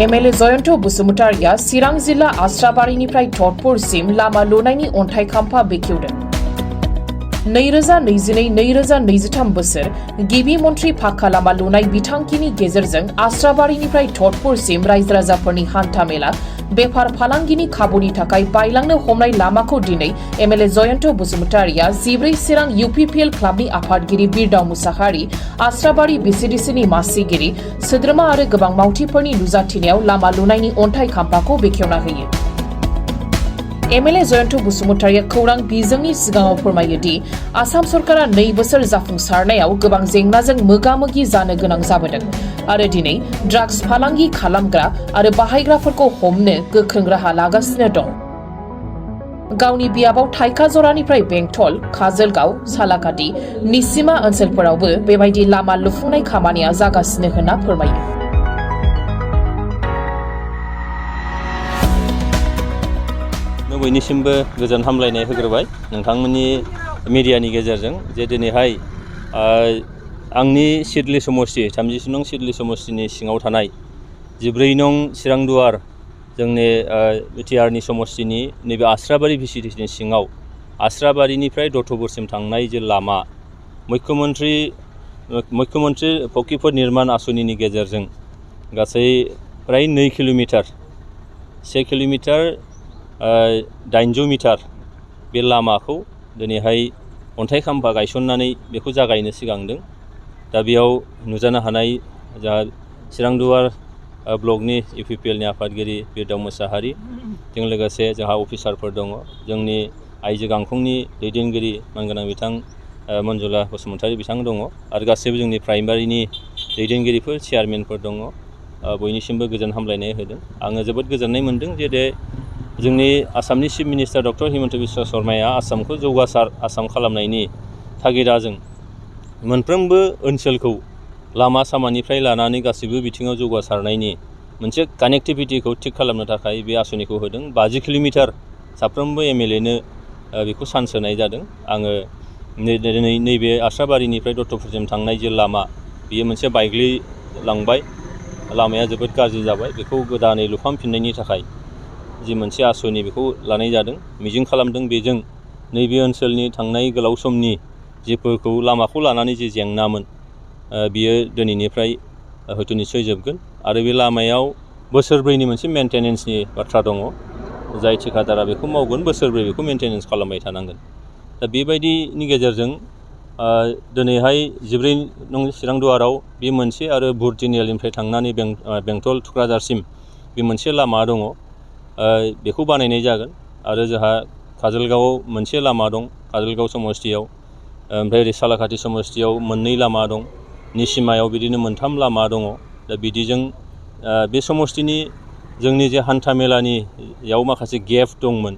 MLA Jayanta बसुमतारिया चिरां जिल्ला आस्राबारिनिफ्राय धरपुरसिम लामा लुनायनि अन्थाइ खाम्फा बेखेवदों। 2022-2023 बोसोर गिबि मन्त्रि फाक्का लामा लुनाय बिथांखिनि गेजेरजों आस्राबारिनिफ्राय धरपुरसिम रायजो राजाफोरनि हान्था मेला बेफार फालांगिनि खाबुनि थाखाय बायलांनो हमनाय लामाखौ दिनै एमएलए जयन्त बसुमतारिया 14 चिरां इउपिपिएल क्लाबनि आफादगिरि बिरदाव मुसाहारि, आस्राबारि बिसिडिसिनि मासिगिरि, सोद्रोमा आरो गोबां मावथिफोरनि नुजाथिनायाव लामा लुनायनि अन्थाइ खाम्फाखौ बेखेवना होयो। एमएलए जयन्त बसुमतारिया खौरां बिजोंनि सिगाङाव फोरमायो दि आसाम सरकारा 2 बोसोर जाफुंसारनायाव गोबां जेंनाजों मोगा-मोगि जानो गोनां जाबोदों आरो दिनै ड्राग्स फालांगि खालामग्रा आरो बाहायग्राफोरखौ हमनो गोख्रों राहा लागासिनो दं। गावनि बियाबाव थाइका जरानिफ्राय बेंटल, काजलगाव, सालाकाटि, निसिमा ओनसोलफोरावबो बेबायदि लामा लुफुंनाय खामानिया जागासिनो होनना फोरमायो। बयनिसिमबो गोजोन हामलायनाय होग्रोबाय नोंथांमोननि मिडियानि गेजेरजों जे दिनैहाय आंनि सिडली समष्टि 30 नं सिडली समष्टिनि सिङाव थानाय 14 नं चिरांदुवार जोंनि बिटिआरनि समष्टिनि नैबे आस्राबारि भिसिडिसिनि सिङाव आस्राबारिनिफ्राय दत्तपुरसिम थांनाय जे लामा मुख्यमन्त्रि फकिफोर निर्माण आसनिनि गेजेरजों गासै प्राय 2 किल'मिटार 1 किल'मिटार 800 मिटार बे लामाखौ दिनैहाय अन्थाइ खाम्फा गायसननानै बेखौ जागायनो सिगांदों। दा बेयाव नुजानो हानाय जा चिरांदुवार ब्लकनि इउपिपिएलनि आफादगिरि बिरदाव मुसाहारि, जों लोगोसे जोंहा अफिसारफोर दङ, जोंनि आइजो गांखंनि दैदेनगिरि मानगोनां बिथां मन्जुला बसुमतारी बिथां दङ आरो गासैबो जोंनि प्राइमारिनि दैदेनगिरिफोर चेयारमेनफोर दङ। बयनिसिमबो गोजोन हामलायनाय होदों। आङो जोबोद गोजोननाय मोन्दों जे जोंनि आसामनि chief minister doctor Himanta Biswa शर्माया आसामखौ जौगासार आसाम खालामनायनि थागिदाजों मोनफ्रोमबो ओनसोलखौ लामा सामानिफ्राय लानानै गासैबो बिथिङाव जौगासारनायनि मोनसे कानेक्टिभिटिखौ थिक खालामनो थाखाय बे आसनिखौ होदों। 50 किल'मिटार साफ्रोमबो एमएलएनो बेखौ चान्स होनाय जादों। आङो नैबे आस्राबारिनिफ्राय दत्तपुरसिम थांनाय जे लामा बेयो मोनसे बायग्लिलांबाय, लामाया जोबोद गाज्रि जाबाय। बेखौ गोदानै लुफामफिननायनि थाखाय जि मोनसे आसनि बेखौ लानाय जादों। मिजिं खालामदों बेजों नैबे ओनसोलनि थांनाय गोलाव समनि जिफोरखौ लामाखौ लानानै जि जेंनामोन बियो दिनैनिफ्राय हयथ' निस्सय जोबगोन आरो बे लामायाव बोसोरब्रैनि मोनसे मेन्टेनेन्सनि बाथ्रा दङ। जाय थिकादारा बेखौ मावगोन बोसोरब्रै बेखौ मेन्टेनेन्स खालामबाय थानांगोन। दा बेबायदिनि गेजेरजों दिनैहाय 14 नं चिरांदुवाराव बे मोनसे आरो बुरथिनियालनिफ्राय थांनानै बेंटल थुक्राझारसिम बे मोनसे लामा दङ। बेखौ बानायनाय जागोन आरो जोंहा काजलगावआव मोनसे लामा दं, काजलगाव समष्टियाव। ओमफ्राय ओरै सालाकाटि समष्टियाव 2 लामा दं, निसिमायाव बिदिनो 3 लामा दङ। दा बिदिजों बे समष्टिनि जोंनि जे हान्था मेलानियाव माखासे गेप दंमोन,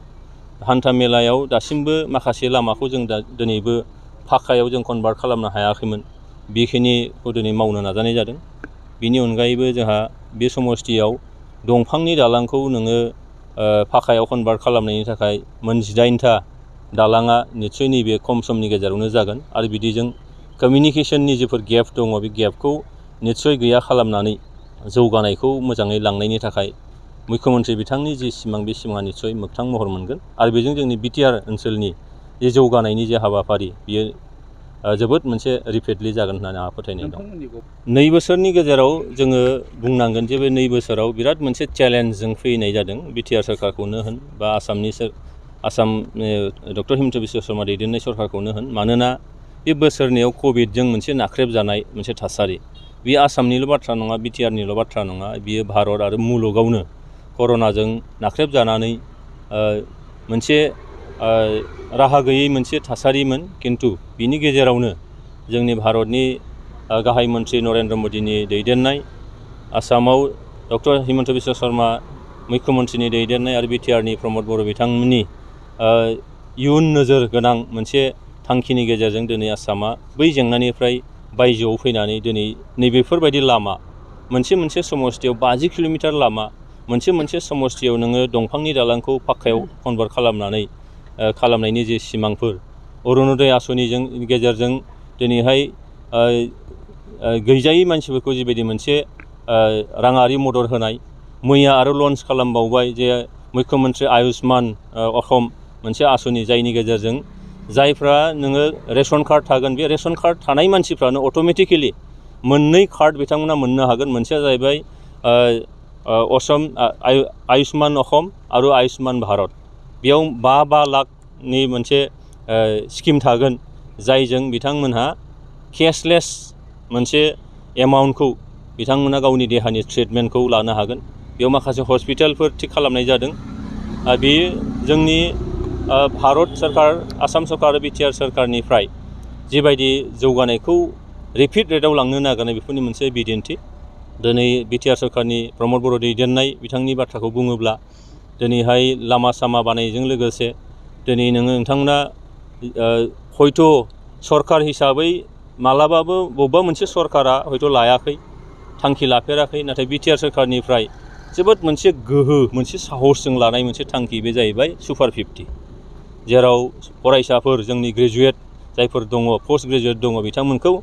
हान्था मेलायाव दासिमबो माखासे लामाखौ जों दिनैबो फाक्कायाव जों कनभार्ट खालामनो हायाखैमोन। बेखिनिखौ दिनै मावनो नाजानाय जादों। बेनि अनगायैबो जोंहा बे समष्टियाव दंफांनि दालांखौ नोङो फाक्कायाव कनभार्ट खालामनायनि थाखाय 18टा दालाङा निस्सय नैबे खम समनि गेजेरावनो जागोन आरो बिदिजों कमिउनिकेसननि जिफोर गेप दङ बे गेपखौ निस्सय गैया खालामनानै जौगानायखौ मोजाङै लांनायनि थाखाय मुख्यमन्त्रि बिथांनि जि सिमां बे सिमाङा निस्सय मोगथां महर मोनगोन आरो बेजों जोंनि बिटिआर ओनसोलनि जे जौगानायनि जे हाबाफारि बियो जोबोद मोनसे रिपिडलि जागोन होननानै आंहा फोथायनाय दं। 2 बोसोरनि गेजेराव जोङो बुंनांगोन जे बे 2 बोसोराव बिराद मोनसे चेलेन्जजों फैनाय जादों। बिटिआर सरकारखौनो होन बा आसाम डक्टर हिमन्त बिश्व शर्मा दैदेननाय सरकारखौनो होन, मानोना बे बोसोरनैयाव कभिडजों मोनसे नाख्रेबजानाय मोनसे थासारि। बे आसामनिल' बाथ्रा नङा, बिटिआरनिल' बाथ्रा नङा, बियो भारत आरो मुलुगावनो कर'नाजों नाख्रेबजानानै मोनसे राहा गैयै मोनसे थासारिमोन। खिन्थु बिनि गेजेरावनो जोंनि भारतनि गाहाय मन्त्रि नरेन्द्र मदिनि दैदेननाय, आसामाव डक्टर हिमन्त बिश्व शर्मा मुख्यमन्त्रिनि दैदेननाय आरो बिटिआरनि प्रमद बर' बिथांमोननि इयुन नोजोर गोनां मोनसे थांखिनि गेजेरजों दिनै आसामा बै जेंनानिफ्राय बायजोआव फैनानै दिनै नैबेफोरबायदि लामा मोनसे समष्टियाव 50 किल'मिटार लामा, मोनसे समष्टियाव नोङो दंफांनि दालांखौ फाक्कायाव कनभार्ट खालामनायनि जे सिमांफोर, अरुण'दय आसनिजों गेजेरजों दिनैहाय गैजायै मानसिफोरखौ जिबायदि मोनसे राङारि मदद होनाय, मैया आरो लन्च खालामबावबाय जे मुख्यमन्त्रि आयुष्मान अहम मोनसे आसनि जायनि गेजेरजों जायफ्रा नोङो रेशन कार्ड थागोन बे रेशन कार्ड थानाय मानसिफ्रानो अट'मेटिकेलि मोननै कार्ड बिथांमोना मोननो हागोन। मोनसेया जाहैबाय आयुष्मान अहम आरो आयुष्मान भारत। बेयाव 5 लाखनि मोनसे स्किम थागोन जायजों बिथांमोनहा केसलेस मोनसे एमाउन्टखौ बिथांमोना गावनि देहानि ट्रिटमेन्टखौ लानो हागोन। बेयाव माखासे हस्पिटालफोर थिग खालामनाय जादों। बेयो जोंनि भारत सरकार, आसाम सरकार आरो बिटिआर सरकारनिफ्राय जिबायदि जौगानायखौ रेपिड रेटआव लांनो नागिरनाय बेफोरनि मोनसे बिदिन्थि। दिनै बिटिआर सरकारनि प्रमद बर' दैदेननाय बिथांनि बाथ्राखौ बुङोब्ला दिनैहाय लामा सामा बानायजों लोगोसे दिनै नोंथांमोना हयथ' सरकार हिसाबै मालाबाबो बबेबा मोनसे सरकारा हयथ' लायाखै, थांखि लाफेराखै, नाथाय बिटिआर सरकारनिफ्राय जोबोद मोनसे गोहो, मोनसे साहसजों लानाय मोनसे थांखि, बे जाहैबाय सुपार 50, जेराव फरायसाफोर जोंनि ग्रेजुवेट जायफोर दङ, पस्ट ग्रेजुवेट दङ, बिथांमोनखौ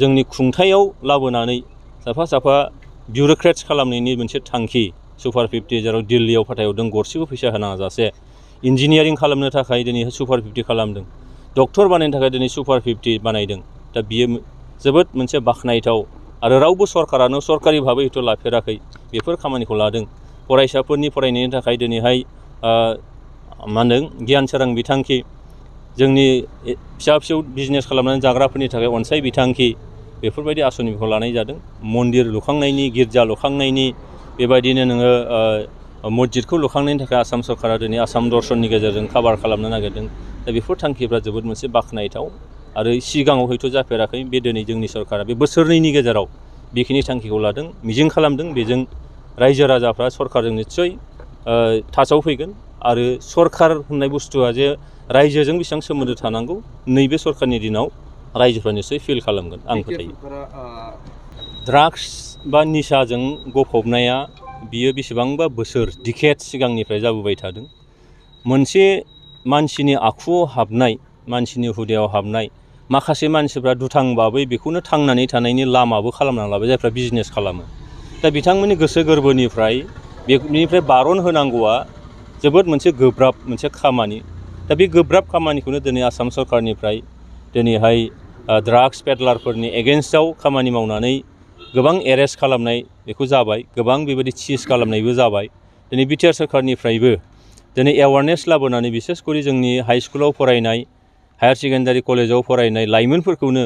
जोंनि खुंथायाव लाबोनानै साफा साफा बिउरोक्रेट्स खालामनायनि मोनसे थांखि सुपार 50, जेराव दिल्लीयाव फाथायहरदों गरसेबो फैसा होनाङा जासे। इन्जिनियारिं खालामनो थाखाय दिनै सुपार 50 खालामदों, डक्टर बानायनो थाखाय दिनै सुपार 50 बानायदों। दा बियो जोबोद मोनसे बाख्नायथाव आरो रावबो सरकारानो सरकारि भाबै हयथ' लाफेराखै बेफोर खामानिखौ लादों। फरायसाफोरनि फरायनायनि थाखाय दिनैहाय मा होनदों गियान सोरां बिथांखि, जोंनि फिसा फिसौ बिजनेस खालामनानै जाग्राफोरनि थाखाय अनसाय बिथांखि, बेफोरबायदि आसनिखौ लानाय जादों। मन्दिर लुखांनायनि, गिर्जा लुखांनायनि, बेबायदिनो नोङो मस्जिदखौ लुखांनायनि थाखाय आसाम सरकारा दिनै आसाम दर्शननि गेजेरजों काभार खालामनो नागिरदों। दा बेफोर थांखिफ्रा जोबोद मोनसे बाख्नायथाव आरो सिगाङाव हयथ' जाफेराखै। बे दिनै जोंनि सरकारा बे बोसोरनैनि गेजेराव बेखिनि थांखिखौ लादों, मिजिं खालामदों बेजों रायजो राजाफ्रा सरकारजों निस्सय टाचाव फैगोन। आरो सरकार होननाय बुस्थुआ जे रायजोजों बेसेबां सोमोन्दो थानांगौ, नैबे सरकारनि दिनाव रायजोफ्रा निस्सय फिल खालामगोन आं फोथायो। ड्राग्स बा निसाजों गफबनाया बियो बेसेबांबा बोसोर, डिकेड सिगांनिफ्राय जाबोबाय थादों। मोनसे मानसिनि आखुआव हाबनाय, मानसिनि हुदायाव हाबनाय, माखासे मानसिफ्रा दुथांबाबै बेखौनो थांनानै थानायनि लामाबो खालामनानै लाबाय, जायफ्रा बिजनेस खालामो। दा बिथांमोननि गोसो गोरबोनिफ्राय बेनिफ्राय बारन होनांगौआ जोबोद मोनसे गोब्राब मोनसे खामानि। दा बे गोब्राब खामानिखौनो दिनै आसाम सरकारनिफ्राय दिनैहाय ड्राग्स पेडलारफोरनि एगेन्स्टआव खामानि मावनानै गोबां एरेस्ट खालामनाय बेखौ जाबाय, गोबां बेबायदि सिज खालामनायबो जाबाय। दिनै बिटिआर सरकारनिफ्रायबो दिनै एवारनेस लाबोनानै बिसेसकरि जोंनि हाइ स्कुलाव फरायनाय, हायार सेकेन्डारि कलेजाव फरायनाय लाइमोनफोरखौनो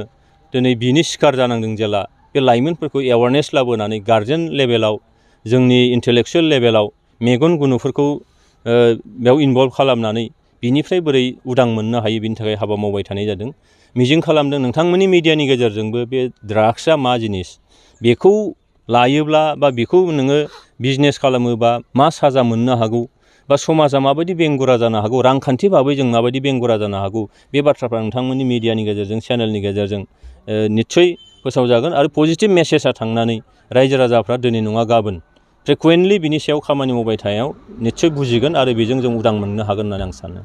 दिनै बिनि शिकार जानांदों जेला, बे लाइमोनफोरखौ एवारनेस लाबोनानै गार्जेन लेभेलाव, जोंनि इन्टेलेक्सुयेल लेभेलाव मेगन गुनुफोरखौ बेयाव इनभल्भ खालामनानै बिनिफ्राय बोरै उदां मोननो हायो बिनि थाखाय हाबा मावबाय थानाय जादों। मिजिं खालामदों नोंथांमोननि मिडियानि गेजेरजोंबो बे ड्राग्सआ मा जिनिस, बेखौ लायोब्ला बा बेखौ नोङो बिजनेस खालामोबा मा साजा मोननो हागौ, बा समाजा माबायदि बेंगुरा जानो हागौ, रांखान्थि भाबै जों माबायदि बेंगुरा जानो हागौ, बे बाथ्राफ्रा नोंथांमोननि मिडियानि गेजेरजों, चेनेलनि गेजेरजों निस्सय फोसावजागोन। आरो पजिटिभ मेसेजआ थांनानै रायजो राजाफ्रा दिनै नङा गाबोन फ्रिकुवेन्टलि बिनि सायाव खामानि मावबाय थानायाव निस्सय बुजिगोन आरो बेजों जों उदां मोननो हागोन होननानै आं सानो।